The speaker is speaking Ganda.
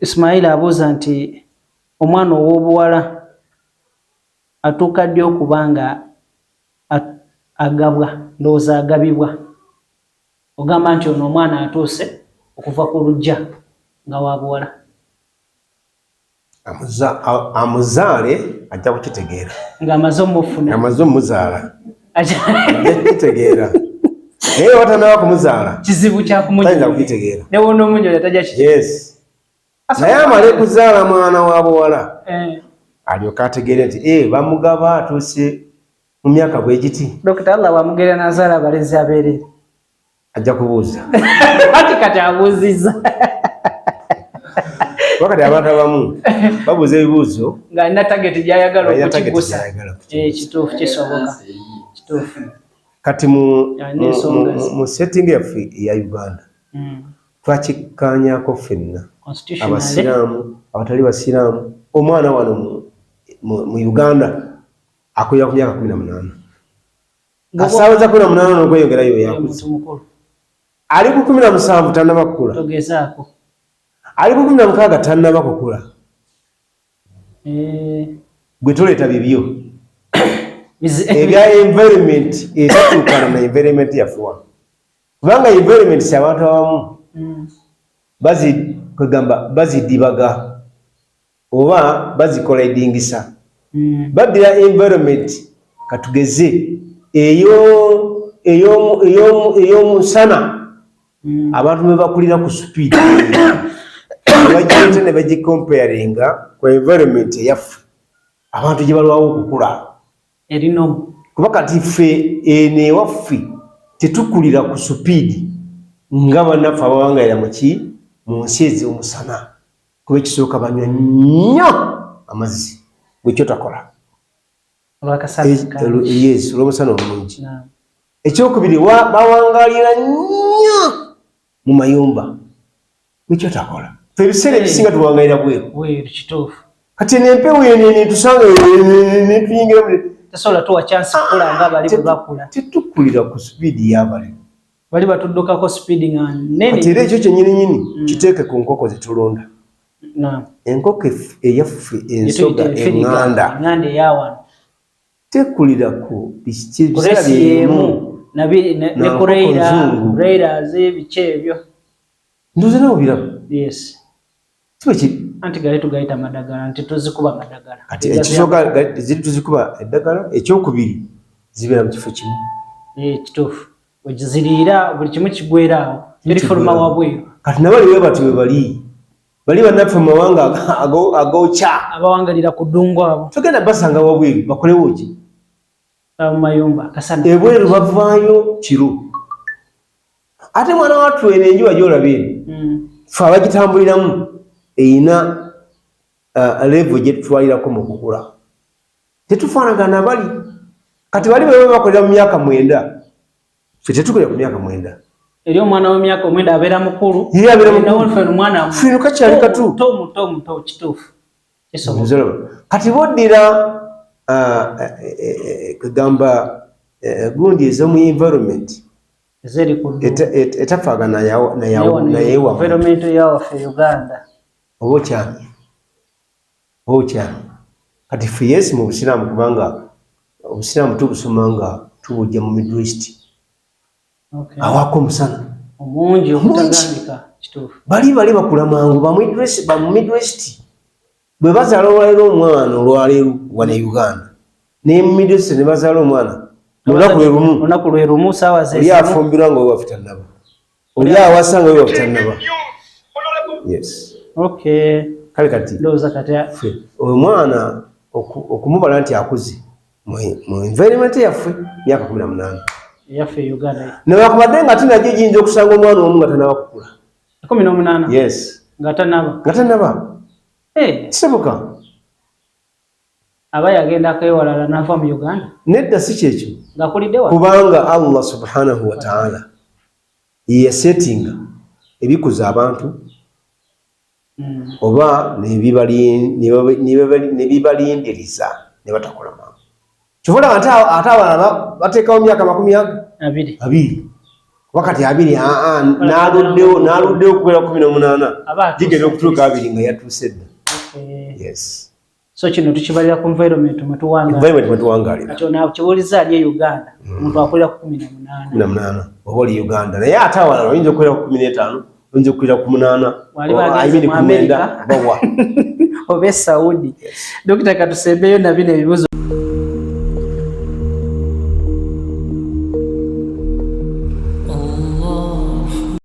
Ismail abuuza nti omwana ow'obuwala atuuka ddi okuba nga agabwa, ndowooza agabibwa, ogamba nti ono omwana atuuse okuva ku luggya nga wa buwala? Amuzaale ajja kukitegeera. Ng'amaze omufuna. Amaze omuzaala ajja kukitegeera, naye watanaba kumuzaala kizibu kyakumuyinza kukitegeera. Newonoomunyola tajja. Yes, naye amale kuzaala mwana wa buwala, alyoke ategeere nti bamugaba atuuse mu myaka bwe giti. Dokita, Allah wamugerera nazaala abalenzi abeerere? Ajja kubuuza. Ati kati abuuzizza. Wakati abantu abamu babuuza ebibuuzo ng'alina target gy'ayagala okukigusa. Kituufu, kisoboka, kituufu. Kati mu setting yaffe eya Uganda, twakikkaanyako ffenna, abasiraamu, abatali basiraamu, omwana wano mu Uganda akulira ku myaka 18. Kasaweza 18 n'okweyongerayo yakuze. Ali ku 17 tannaba kukula, ali ku 16 tannaba kukula. Gwe toleeta bibyo ebya environment etatuukana na environment yaffe wano, kubanga environment si abantu abamu kwegamba bazidibaga oba bazikola edingisa. Baddira environment, katugeze ey'omusana, abantu bwe bakulira ku speed, bagiyita ne bagicomparinga ku environment eyaffe abantu gye balwawo okukula. Erinomu. Kuba kati ffe eno ewaffe tetukulira ku speed nga bannaffe abawangalira muki mu nsi ez'omusana, kuba ekisooka banywa nnyo amazzi, bwekyo takola. Yes, olw'omusana omungi. Ekyokubiri, bawangalira nnyo mu mayumba, bwekyo takola. Fe ebiseera ebisinga tuwangalira bweru. Kati eno empewo eno netusanga netuyingira. Tesobola tuwa chance kukula nga bali bwe bakula. Tetukulira ku speed y'abali. Bali batuddukako speed nga nene. Kati era ekyo kyennyini nyini kiteeke ku nkoko zetulunda. Enkoko eyaffe ensoga eŋŋanda eŋŋanda eyawano tekulira ku biseera byemu ne kureira biki ebyo. Ndoza nawe birabo. Yes. Kiba kiri. Anti gali tugayita madagala nti tuzikuba madagala. Kati ekisooka ziri tuzikuba eddagala, ekyokubiri zibeera mu kifo kimu. Kituufu, weziriira buli kimu kigwera awo, terifuluma wabweru. Kati nabali we bati we bali bali bannaffe mu mawanga agokya. Abawangalira ku ddungu abo. Togenda basanga wabweru, bakolewo ki? Mu mayumba kasana. Ebweru bavaayo kiro. Ate mwana wattu eno enjuba gyolaba eno, fe abagitambuliramu eyina level gyetutwalirako mu kukula, tetufaanagana bali. Kati bali bwe bakolera mu myaka 9, fe tetukolera ku myaka 9. Eri omwana w'emyaka 9 abeera mukulu. Ye abeera mukulu, fino kakyali katu. Muto muto muto, kituufu. Kati boddira kugamba gundi ez'omu environment etafaagana nayewa. Environment yawaffe Uganda. Oba okyamye, oba okyamye. Kati ffe, yes, mu busiraamu, kubanga obusiraamu tubusoma nga tubujja mu Middle East awaka omusana omungi okutagambika, kituufu. Bali bakula mangu ba mu Middle East. Bwe bazaala olwaleero omwana, olwaleero wano e Uganda ne mu Middle East ne bazaala omwana lunaku lwe lumu. Lunaku lwe lumu, saawa ze Oli afumbirwa nga wewaffe tannaba, oli awasa nga wewaffe tannaba, yes. Kale kati ndowooza kati ffe omwana okumubala nti akuze mu environment yaffe myaka 18. Eyaffe Uganda. Newakubadde nga tinajjo giyinza okusanga omwana omu nga tanaba kukula. 18? Yes. Nga tanaba? Nga tanaba. Kisoboka. Aba yagendako ewalala nava mu Uganda? Nedda, si kyekyo. Ng'akulidde wa? Kubanga Allah subhanahu wataala yeyasetinga ebikuza abantu oba nebibalindiriza ne batakola mangu. Kyova olaba ate abalala bateekawo myaka makumi 20. 20. Wakati 20 aa n'aluddewo, n'aluddewo okubeera 18, gigenda okutuuka 20 nga yatuuse dda. Yes. So kino tukibalira ku environment mwe tuwangalira. Environment mwe tuwangalira. Kati ono kibuuliza ali e Uganda, omuntu akolera ku 18. 18 oba oli Uganda, naye ate awalala oyinza okukolera ku 15, oyinza okukolera ku 8, Wali bagenze mu ku 9 America. Bawa oba e Saudi. Dokita, katusembeyo na bino ebibuuzo.